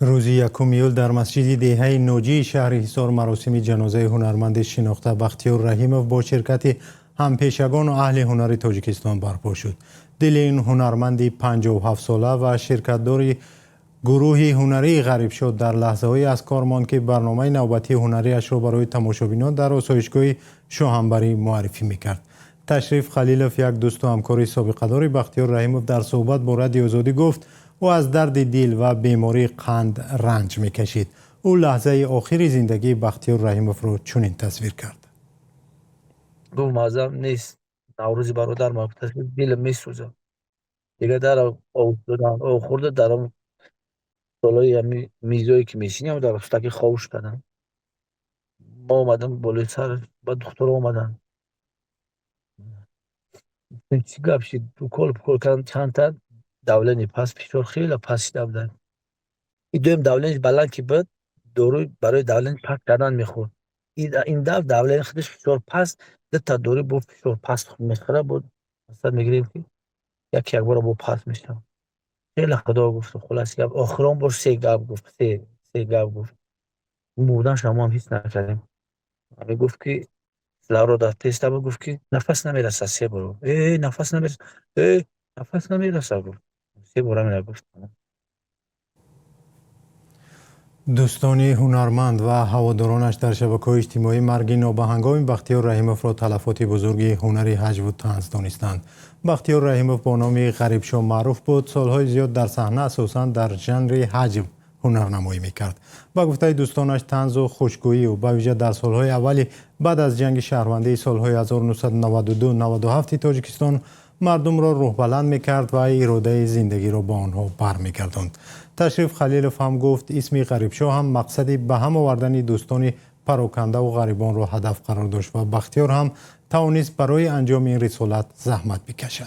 Рӯзи 1 июл дар масҷиди деҳаи Ноҷии шаҳри Ҳисор маросими ҷанозаи ҳунарманди шинохта Бахтиёр Раҳимов бо ширкати ҳампешагону аҳли ҳунари Тоҷикистон барпо шуд. Дили ин ҳунарманди 57-сола ва ширкатдори гурӯҳи ҳунарии Ғарибшод дар лаҳзаҳое аз кор монд, ки барномаи навбатии ҳунариашро барои тамошобинон дар осоишгоҳи Шоҳамбарӣ муаррифӣ мекард. Ташриф Халилов, як дӯсту ҳамкори собиқадори Бахтиёр Раҳимов, дар суҳбат бо Радиои Озодӣ гуфт, ӯ аз дарди дил ва бемории қанд ранҷ мекашид. Ӯ лаҳзаи охири зиндагии Бахтиёр Раҳимовро чунин тасвир кард. Гуфт: «Маззам нест, Наврӯзи бародар ма дилам месӯзад». Дигар дар об додан, об хӯрда, дар он болои ҳами мизое ки мешинем, дар устаки ховуш кардам. Мо омадам болои сар, ба духтур омаданд. Чӣ гап шид? Укол пукол кардам чандта, давление паст, фишор хеле паст шида буданд. И дуюм давление баланд ки буд, доруи барои давление паст кардан мехӯрд. Ин дафъ давление худаш фишор паст, дута дору бо фишор паст мехӯрад, бо масалан мегирем, ки як якбора бо паст мешавад. Хеле худо гуфт, хулоси гап, охирон бор се гап гуфт, се гап гуфт. Мурданша мо ҳам ҳис накардем. Гуфт, ки кислород теста буд, гуфт, ки нафас намерасад се бор. Э, нафас намерасад, э, нафас намерасад, гуфт. Се бор ҳамина гуфт. Дӯстони ҳунарманд ва ҳаводоронаш дар шабакаҳои иҷтимоӣ марги нобаҳангоми Бахтиёр Раҳимовро талафоти бузурги ҳунари ҳаҷву танз донистанд. Бахтиёр Раҳимов бо номи Ғарибшо маъруф буд. Солҳои зиёд дар саҳна асосан дар жанри ҳаҷв ҳунарнамоӣ мекард. Ба гуфтаи дӯстонаш, танзу хушгӯию ба вижа дар солҳои аввали баъд аз ҷанги шаҳрвандии солҳои 1992-97 Тоҷикистон мардумро рӯҳбаланд мекард ва иродаи зиндагиро ба онҳо бармегардонд. Ташриф Халилов ҳам гуфт, исми Ғарибшоҳ ҳам мақсади ба ҳам овардани дӯстони парокандаву ғарибонро ҳадаф қарор дошт ва Бахтиёр ҳам тавонист барои анҷоми ин рисолат заҳмат бикашад.